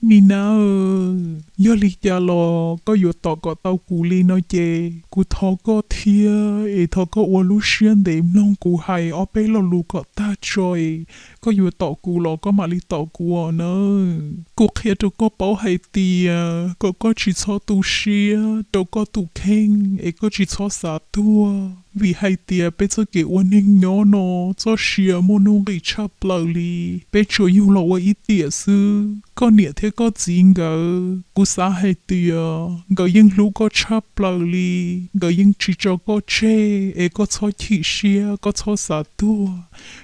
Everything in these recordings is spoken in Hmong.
Mi nab, yog li cas los koj yuav tom kom tau kuv li no ces kuv thov koj thiab es thov koj ua lub siab ntev mloog kuv hais ob peb lo lus kom tag tso es koj yuav tom kuv los koj mam li tom kuv os nawb. Kuv qhia rau koj paub hais tias kom koj tsis txhob tu siab rau koj tus kheej es koj tsis txhob xav tuag, vim hais tias peb txoj kev ua neeg nyob no txoj sia muaj nuj nqis tshaj plaws li. Peb tsuas yug los ua ib tiam xwb, koj niam thiab koj txiv nkawd, kuv xav hais tias nkawd yeej hlub koj tshaj plaws li. Nkawd yeej tsis tso koj tseg es koj txhob chim siab, koj txhob xav tuag.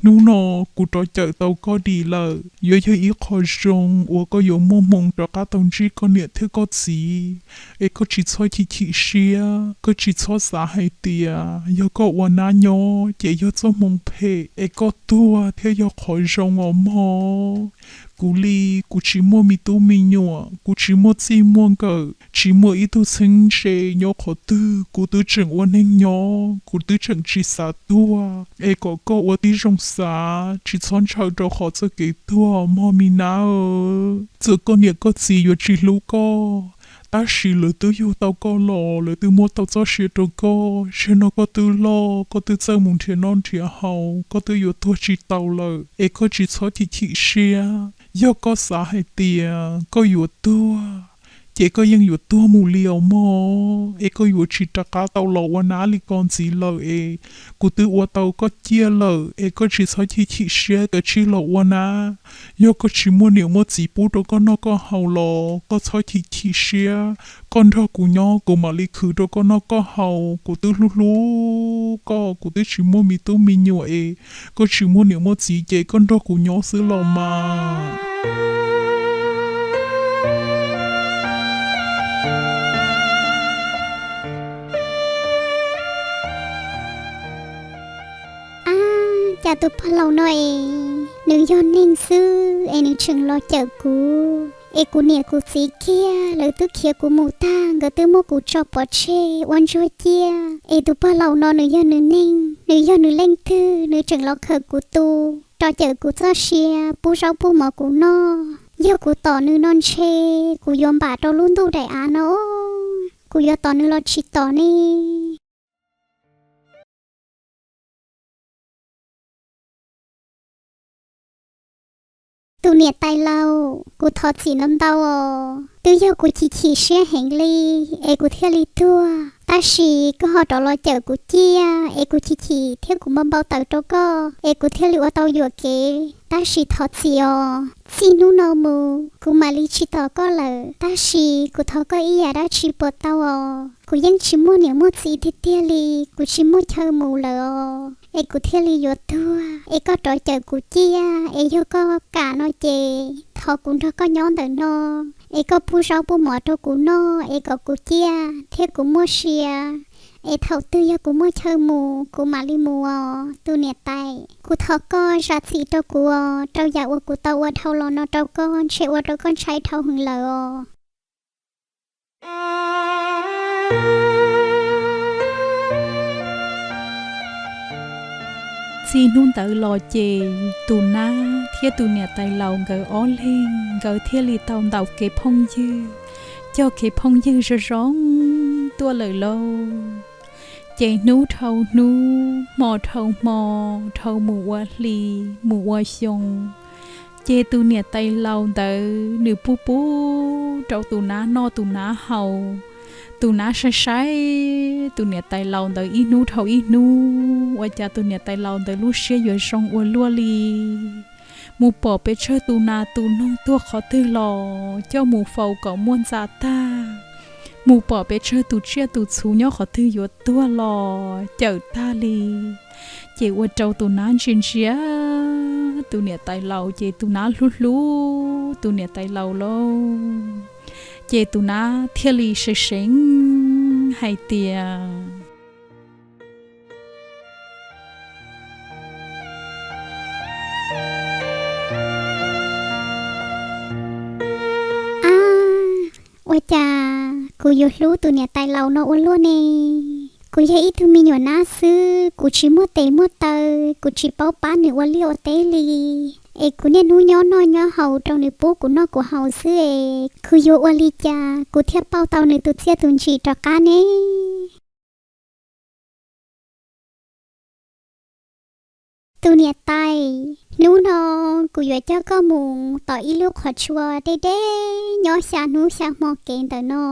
Hnub no kuv rov cawm tau koj dim lawm, yuav yog ib qho zoo uas koj yuav muaj hmoo rov qab tau ntsib koj niam thiab koj txiv. Es koj tsis txhob chim chim siab, koj tsis txhob xav hais tias yog koj ua nab nyob ces yog txoj hmoo phem es koj tuag thiaj yog qhov zoo os mog. Kuv li kuv tsis muaj me tub me nyuam, kuv tsis muaj txij muaj nkawm, tsis muaj ib tug txheeb ze nyob qhov twg, kuv twb tseem ua neeg nyob, kuv twb tseem tsis xav tuag. Es kom koj ua tib zoo xav, tsis txhob ntshaw rau qhov txoj kev tuag mog mi nab. Txawm koj niam koj txiv yuav tsis hlub koj, tab sis lawv twb yug tau koj los, lawv twb muab tau txoj sia rau koj. Zaum no koj twb loj, koj twb txawj mus nrhiav noj nrhiav haus, koj twb yuav tuag tsis tau lawm. Es koj tsis txhob chim chim siab. Yog koj xav hais tias koj yuav tuag, ces koj yeej yuav tuag mus li os mog. Es koj yuav tsis rov qab tau los ua nab li ko ntxiv lawm es kuv twb ua tau koj ciaj lawm. Es koj tsis txhob chim chim siab, koj cia li los ua nab. Yog koj tsis muaj niam muaj txiv pub rau koj noj koj haus los koj txhob chim chim siab. Koj nrog kuv nyob, kuv mam li khwv rau koj noj koj haus. Kuv twb hlub hlub koj, kuv twb tsis muaj me tub me nyuam es koj tsis muaj niam muaj txiv ces koj nrog kuv nyob xwb los mas. Ab, cas tus pog laus no es nws yog neeg xwb es nws tseem los cawm kuv. Es kuv niam kuv txiv kiag lawv twb khiav kuv mus tag, nkawd twb muab kuv tso pov tseg ua ntsuag ciaj. Es tus pog laus no nws yog nws neeg, nws yog nws leej twg, nws tseem los khaws kuv tu, rov cawm kuv txoj sia, pub zaub pub mov kuv noj. Yog kuv tom nws no ntshe kuv yuav npam rau lub ntuj daim av no. Kuv yuav tom nws los tsis tom ne? Tus niam tais laus, kuv thov txim ntau ntau os. Twb yog kuv chim chim siab heev li es kuv thiaj li tuag. Tab sis koj ho rov los cawm kuv ciaj es kuv chim chim thiab kuv npau npau taws rau koj es kuv thiaj li ua tau yuam kev. Tab sis thov txim os, txij hnub no mus kuv mam li tsis tos koj lawm. Tab sis kuv thov koj ib yam dab tsi puas tau os? Kuv yeej tsis muaj niam muaj txiv tiag tiag li, kuv tsis muaj chaw mus lawm os. Es kuv thiaj li yuav tuag, es koj rov cawm kuv ciaj, es yog koj kam no ces thov kuv nrog koj nyob ntawm no, es koj pub zaub pub mov rau kuv noj, es kom kuv ciaj thiab kuv muaj sia. Es thaum twg yog kuv muaj chaw mus, kuv mam li mus os tus niam tais. Kuv thov koj zam txim rau kuv os, rau yam uas kuv tau ua dhau los no rau koj, ntshe ua rau koj ntshai dhau heev lawm os. Txij hnub ntawd los ces tus nab thiab tus niam tais laus nkawd ob leeg nkawd thiaj li tau ntaus kev phooj ywg, cog kev phooj ywg zoo zoo tuaj lawm lauj. Ces hnub dhau hnub, hmo dhau hmo, dhau mus ua hli, mus ua xyoo, ces tus niam tais laus ntawd nws pub pub rau tus nab noj tus nab haus. Tus nab saib saib tus niam tais laus ntawd ib hnub dhau ib hnub, ua cas tus niam tais laus ntawd lub siab yuav zoo ua luaj li. Mus pom pes tsawg tus nas tus noog tuag qhov twg los coj mus faus kom muaj ntxa tag. Mus pom pes tsawg tus tsiaj tus txhu nyob qhov twg yuav tuag los cawm tag li. Ces ua rau tus nab ntsia ntsia tus niam tais laus, ces tus nab hlub hlub tus niam tais laus lauj. Ces tus nab thiaj li seev seev hais tias, Ab, ua cas kuv yuav hlub tus niam tais laus no ua luaj ne? Kuv yog ib tug me nyuam nab xwb, kuv tsis muaj tes muaj taw, kuv tsis paub pab nws ua liaj ua teb li. es kuv niaj hnub nyob noj nyob haus rau nws pub kuv noj kuv haus xwb es kuv yuav ua li cas kuv thiaj pauj tau nws tus txiaj tus ntsim rov qab ne? Tus niam tais, hnub no kuv yuav coj koj mus tom ib lub qhov tsua deb deb nyob xya hnub xya hmo kev ntawm no,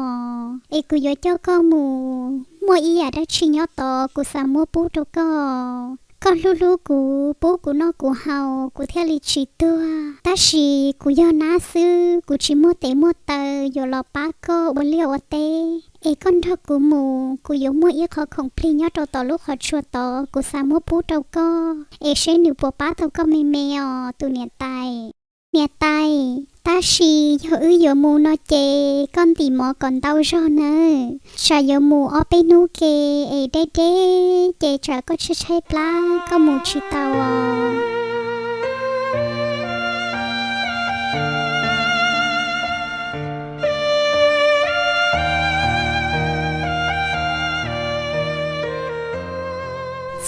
es kuv yuav coj koj mus, muaj ib yam dab tsi nyob tod kuv xav muab pub rau koj. Koj hlub hlub kuv, pub kuv noj kuv haus, kuv thiaj li tsis tuag. Tab sis kuv yog nab xwb, kuv tsis muaj tes muaj taw yuav los pab koj ua liaj ua teb. Es koj nrog kuv mus, kuv yuav muaj ib qho khoom plig nyob rau tom lub qhov tsua tod, kuv xav muab pub rau koj, es seb nws puas pab tau koj me me os tus niam tais. Niam tais, tab sis yog wb yuav mus no ces koj ntim mov kom ntau zog nawb, tsam yuav mus ob peb hnub ke es deb deb ces tsam koj tshaib tshaib plab koj mus tsis tau os.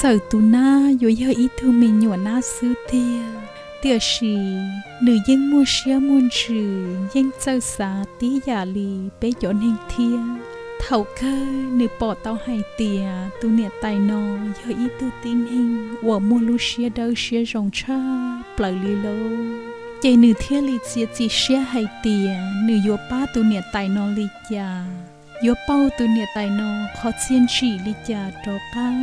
Txawm tus nab yuav yog ib tug me nyuam nab xwb tiag, tiam sis nws yeej muaj siab muaj ntsws, yeej txawj xav tib yam li peb cov neeg thiab. Thaum kawg nws pom tau hais tias tus niam tais no yog ib tug tib neeg uas muaj lub siab dawb siab zoo tshaj plaws li lauj. Ces nws thiaj li txiav txim siab hais tias nws yuav pab tus niam tais no li cas, yuav pauj tus niam tais no qhov txiaj ntsim li cas rov qab,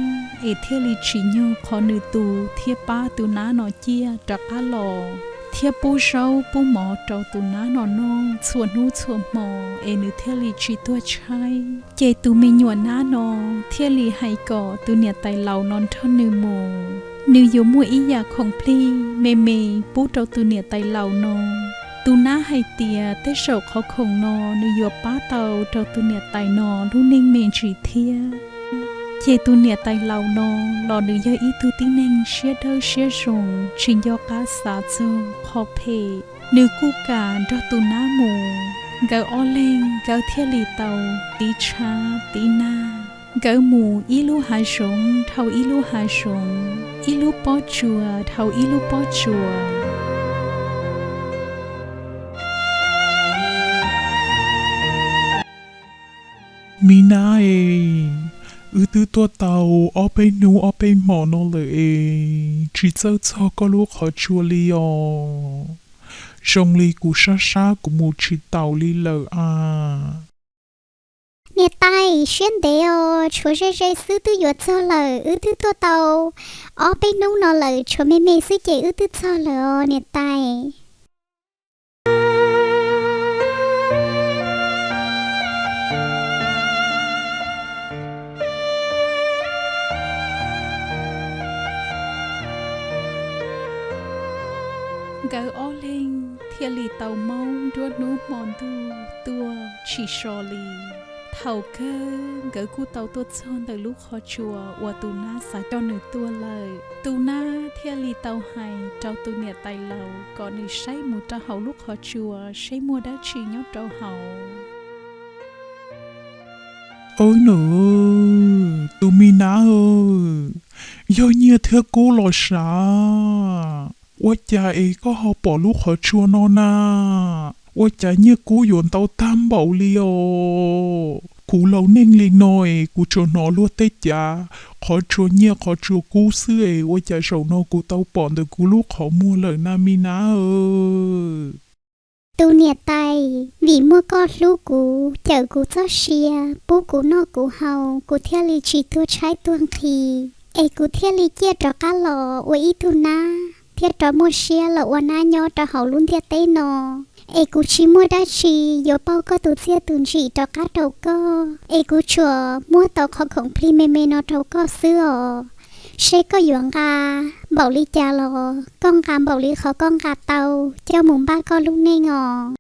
es thiaj li tsim nyog qhov nws tu thiab pab tus nab no ciaj rov qab los, thiab pub zaub pub mov rau tus nab no noj txhua hnub txhua hmo, es nws thiaj li tsis tuag tshaib. Ces tus me nyuam nab no thiaj li hais kom tus niam tais laus no nrog nws mus, nws yuav muaj ib yam khoom plig me me pub rau tus niam tais laus no. Tus nab hais tias tej zaum qhov khoom no nws yuav pab tau rau tus niam tais no lub neej me ntsis thiab. Ces tus niam tais laus no los nws yog ib tug tib neeg siab dawb siab zoo, tsis nco qab xav txog qhov phem. Nws kuj kam nrog tus nab mus. Nkawd ob leeg nkawd thiaj li tau tiv tshav tiv nag. Nkawd mus ib lub hav zoov dhau ib lub hav zoov, ib lub pob tsuas dhau ib lub pob tsuas. Me nab es, wb twb tuaj tau ob peb hnub ob peb hmo no lawm es tsis txawj txog koj lub qhov tsua li os. Zoo li kuv sab sab kuv mus tsis taus li lawm a. Niam tais, siab ntev os, tshuav ze ze xwb twb yuav txog lawm, wb twb tuaj tau ob peb hnub no lawm, tshuav me me xwb ces wb twb txog lawm os niam tais. Nkawd ob leeg thiaj li tau maub nruab hnub hmo ntuj tuaj tsis so li. Thaum kawg nkawd kuj tau tuaj txog ntawm lub qhov tsua uas tus nab xav coj nws tuaj lawm. Tus nab thiaj li tau hais rau tus niam tais laus kom nws saib mus rau hauv lub qhov tsua seb muaj dab tsi nyob rau hauv. Aub nawb, tus me nab, yog nyiaj thiab kub los sav? Ua cas es koj ho pom lub qhov tsua no na? Ua cas nyiaj kub yuav ntau tag npaum li os? Kuv laus neej li no es kuv tsuas hnov luag tej cav qhov tsua nyiaj qhov tsua kub xwb es ua cas zaum no kuv tau pom ntawm kuv lub qhov muag lawm na me nab? Tus niam tais, vim muaj koj hlub kuv, cawm kuv txoj sia, pub kuv noj kuv haus, kuv thiaj li tsis tuag tshaib tuag nqhis, es kuv thiaj li ciaj rov qab los ua ib tug nab thiab rov muaj siab los ua nab nyob rau hauv lub ntiaj teb no. Es kuv tsis muaj dab tsi yuav pauj koj tus txiaj tus ntsim rov qab rau koj, es kuv tsuas muab tau qhov khoom plig me me no rau koj xwb os. Seb koj yuav nqa npaum li cas los koj nqa npaum li qhov koj nqa tau coj mus npaj koj lub neej os.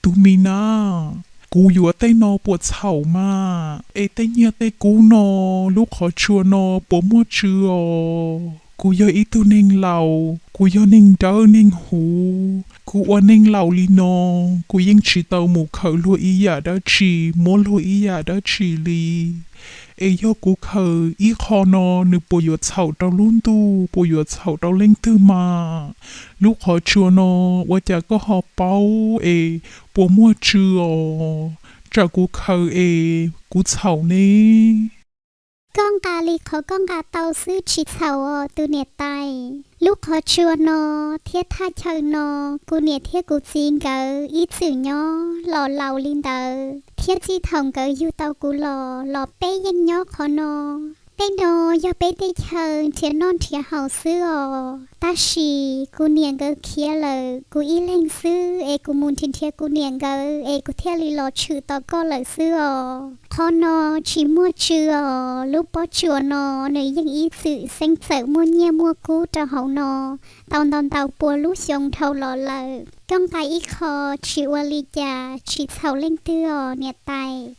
Tus me nab, kuv yuav tej no puas txhaum mas? Es tej nyiaj tej kub no, lub qhov tsua no puas muaj tsw os? Kuv yog ib tug neeg laus, kuv yog neeg dawb neeg huv, Kuv ua neeg laus li no, kuv yeej tsis tau mus khaws luag ib yam dab tsi, muab luag ib yam dab tsi li. Es yog kuv khaws ib qho no, nws puas yuav txhaum rau lub ntuj, puas yuav txhaum rau leej twg mas? Lub qhov tsua no, ua cas koj ho paub es puas muaj tsw os? Tsam kuv khaws es kuv txhaum ne. Koj nqa li qhov koj nqa tau xwb tsis txhaum os tus niam tais. Lub qhov tsua no thiab thaj chaw no, kuv niam thiab kuv txiv nkawd ib txwm nyob los laus li ntawd, thiab txij thaum nkawd yug tau kuv los, los peb yeej nyob qhov no. Tej no yog peb teb chaws nrhiav noj nrhiav haus xwb os. Tab sis kuv niam nkawd khiav lawm, kuv ib leeg xwb es kuv mus nrhiav nrhiav kuv niam nkawd es kuv thiaj li los tshwm tom koj lawm xwb os. Qhov no tsis muaj tsw os, lub pob tsuas no nws yeej ib txwm xeeb txawm muaj nyiaj muaj kub rau hauv no tau ntau ntau pua lub xyoo dhau los lawm. Koj nqa ib qho tsis ua li cas, tsis txhaum leej twg os niam tais.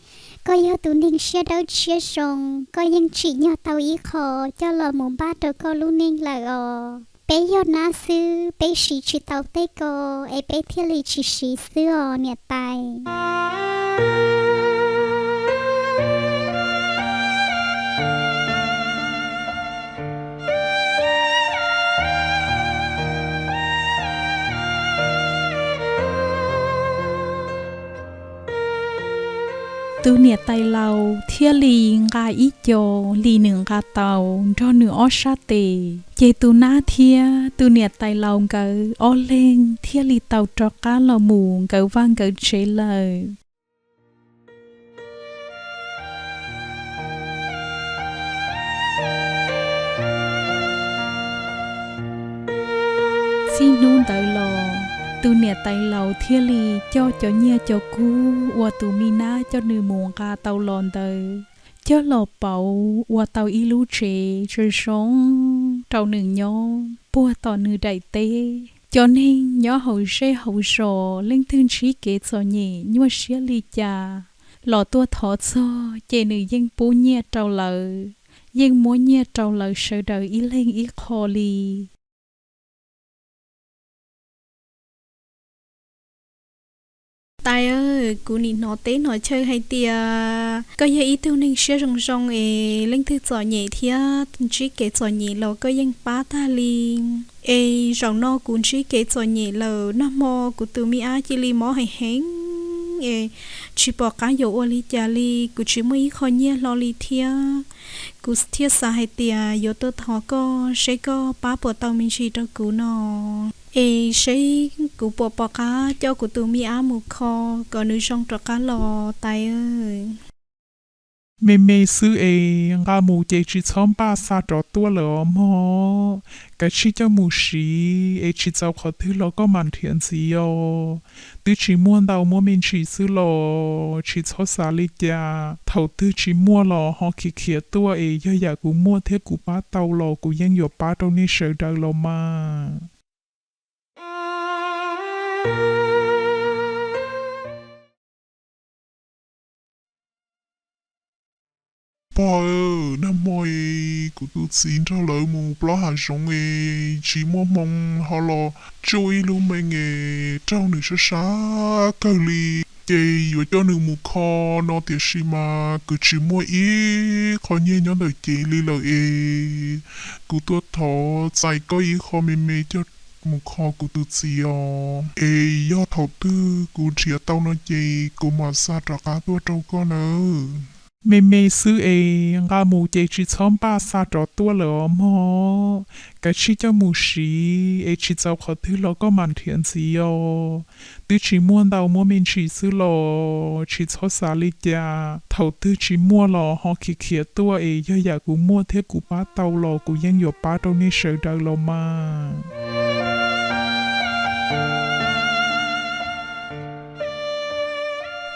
Koj yog tus neeg siab dawb siab zoo, koj yeej tsim nyog tau ib qho coj los mus npaj rau koj lub neej lawm os. Peb yog nab xwb, peb siv tsis tau tej ko, es peb thiaj li tsis siv xwb os niam tais. Tus niam tais laus thiaj li nqa ib co li nws nqa tau nrog nws ob sab tes, ces tus nab thiab tus niam tais laus nkawd ob leeg thiaj li tau rov qab los mus nkawd vaj nkawd tsev lawm. Txij hnub ntawd los, tus niam tais laus thiaj li coj cov nyiaj cov kub uas tus me nab coj nws mus nqa tau los ntawd, coj los pauv ua tau ib lub tsev zoo zoo rau nws nyob puag tom nws daim teb. Cov neeg nyob hauv zej hauv zos leej twg ntsib kev txom nyem nyuaj siab li cas los tuaj thov txog ces nws yeej pub nyiaj rau lawv, yeej muab nyiaj rau lawv sawv daws ib leeg ib qho li. Tais, kuv nim hnov teb hnov chaw hais tias koj yog ib tug neeg siab zoo zoo es leej twg txom nyem thiab ntsib kev txom nyem los koj yeej pab tag li. Es zaum no kuv ntsib kev txom nyem lawm, nag hmo kuv tus me ab cia li mob heev heev es tsis pom qab yuav ua li cas li, kuv tsis muaj ib qho nyiaj hlo li thiab. Kuv thiaj xav hais tias yuav tuaj thov koj seb koj pab puas tau me ntsis rau kuv no, es seb kuv puas pom qab coj kuv tus me ab mus kho kom nws zoo rov qab los tais. Me me xwb es, nqa mus ces tsis txhob npaj xa rov tuaj lawm os mog. Kav tsij coj mus siv es tsis txaus qhov twg los koj mam nrhiav ntxiv os. Twb tsis muaj ntau, muaj me ntsis xwb los tsis txhob xav li cas. Thaum twg tsis muaj los ho khiav khiav tuaj es yog yam kuv muaj thiab kuv pab tau los kuv yeej yuav pab rau nej sawv daws los mas. Pog, nag hmo es kuv tus txiv nrog lawv mus plob hav zoov es tsis muaj hmoo ho los tsuj ib lub mees es raug nws sab sab kawg li. Ces yuav coj nws mus kho no tiam sis mas kuv tsis muaj ib qho nyiaj nyob ntawm cev li lawm es kuv tuaj thov txais koj ib qho me me coj mus kho kuv tus txiv os. Es yog thaum twg kuv nrhiav tau no ces kuv mam xa rov qab tuaj rau koj nawb. Me me xwb es, nqa mus ces tsis txhob npaj xa rov tuaj lawm os mog. Kav tsij coj mus siv es tsis txaus qhov twg los koj mam nrhiav ntxiv os. Twb tsis muaj ntau, muaj me ntsis xwb los tsis txhob xav li cas. Thaum twg tsis muaj los ho khiav khiav tuaj es yog yam kuv muaj thiab kuv pab tau los kuv yeej yuav pab rau nej sawv daws los mas.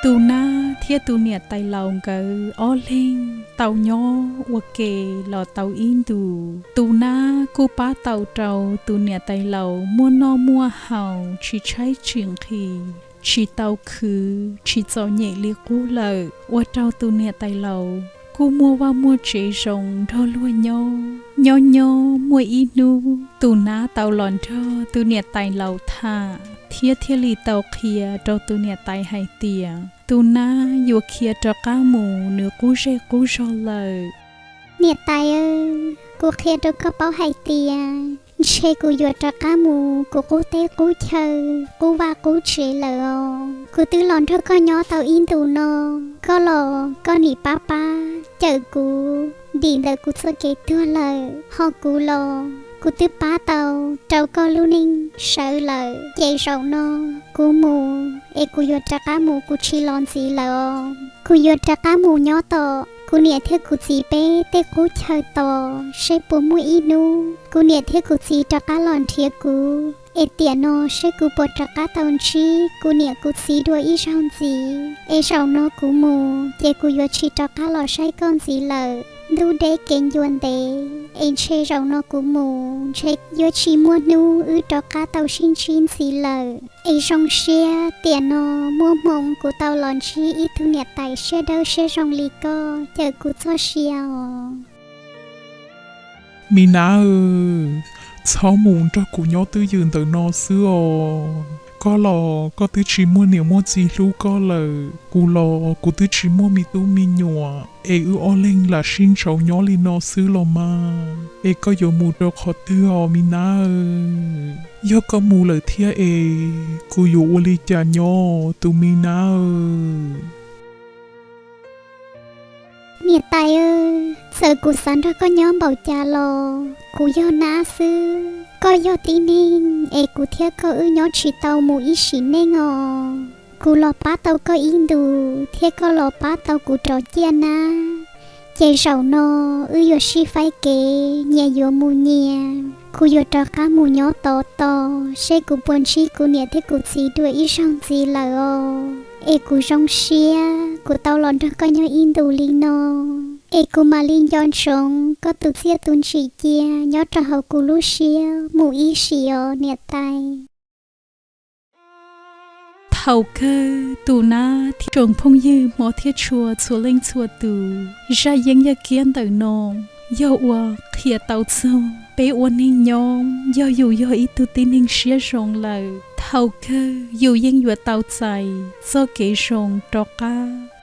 Tus nab thiab tus niam tais laus nkawd ob leeg tau nyob ua ke los tau ib ntus. Tus nab kuj pab tau rau tus niam tais laus muaj noj muaj haus tsis tshaib tsis nqhis, tsis tau khwv tsis txom nyem li qub lawm, ua rau tus niam tais laus kuj muaj vaj muaj tsev zoo nrog luag nyob. Nyob nyob muaj ib hnub tus nab tau los nrog tus niam tais laus tham thiab thiaj li tau qhia rau tus niam tais hais tias tus nab yuav khiav rov qab mus nws qub zej qub zog lawm. Niam tais, kuv qhia rau koj paub hais tias ntshe kuv yuav rov qab mus kuv qub teb qub chaw, qub vaj qub tsev lawm os. Kuv twb los nrog koj nyob tau ib ntus no, koj los koj nim pab pab cawm kuv dim ntawm kuv txoj kev tuag lawm, ho kuv los kuv twb pab tau rau koj lub neej sawv lawm. Ces zaum no kuv mus es kuv yuav rov qab mus, kuv tsis los ntxiv lawm os. Kuv yuav rov qab mus nyob tom kuv niam thiab kuv txiv peb tej qub chaw tos seb puas muaj ib hnub kuv niam thiab kuv txiv rov qab los nrhiav kuv, es tiam no seb kuv puas rov qab tau ntsib kuv niam kuv txiv dua ib zaug ntxiv. Es zaum no kuv mus ces kuv yuav tsis rov qab los saib koj ntxiv lawm. Ntub deb kev ncua ntev, es ntshe zaum no kuv mus ntshe yuav tsis muaj hnub wb rov qab tau sib ntsib ntxiv lawm. Es zoo siab tiam no muaj hmoo kuv tau los ntsib ib tug niam tais siab dawb siab zoo li koj cawm kuv txoj sia os. Me nab, txhob mus nrog kuv nyob twj ywm ntawm no xwb os. Koj los koj twb tsis muaj niam muaj txiv hlub koj lawm, kuv los kuv twb tsis muaj me tub me nyuam, es wb ob leeg lam sib ntsaum nyob li no xwb los mas. Es koj yuav mus rau qhov twg os me nab? Yog koj mus lawm thiab es kuv yuav ua li cas nyob tus me nab? Niam tais, txawm kuv xav nrog koj nyob npaum cas los kuv yog nab xwb, koj yog tib neeg es kuv thiab koj wb nyob tsis tau mus ib sim neej os. Kuv los pab tau koj ib ntus thiab koj los pab tau kuv rov ciaj nab, ces zaum no wb yuav sib faib kev, nyias yuav mus nyias. Kuv yuav rov qab mus nyob tod tos seb kuv puas ntsib kuv niam thiab kuv txiv dua ib zaug ntxiv lawm os. Es kuv zoo siab kuv tau los nrog koj nyob ib ntus li no, es kuv mam li nco ntsoov koj tus txiaj tus ntsim cia nyob rau hauv kuv lub siab mus ib sim os niam tais. Thaum kawg tus nab thiab tsoom phooj ywg hmov thiab tshua txhua leej txhua tus, zaj yeeb yaj kiab ntawm no yog ua qhia tau txog peb ua neeg nyob, yog yus yog ib tug tib neeg siab zoo lawm, thaum kawg yus yeej yuav tau txais txoj kev zoo rov qab.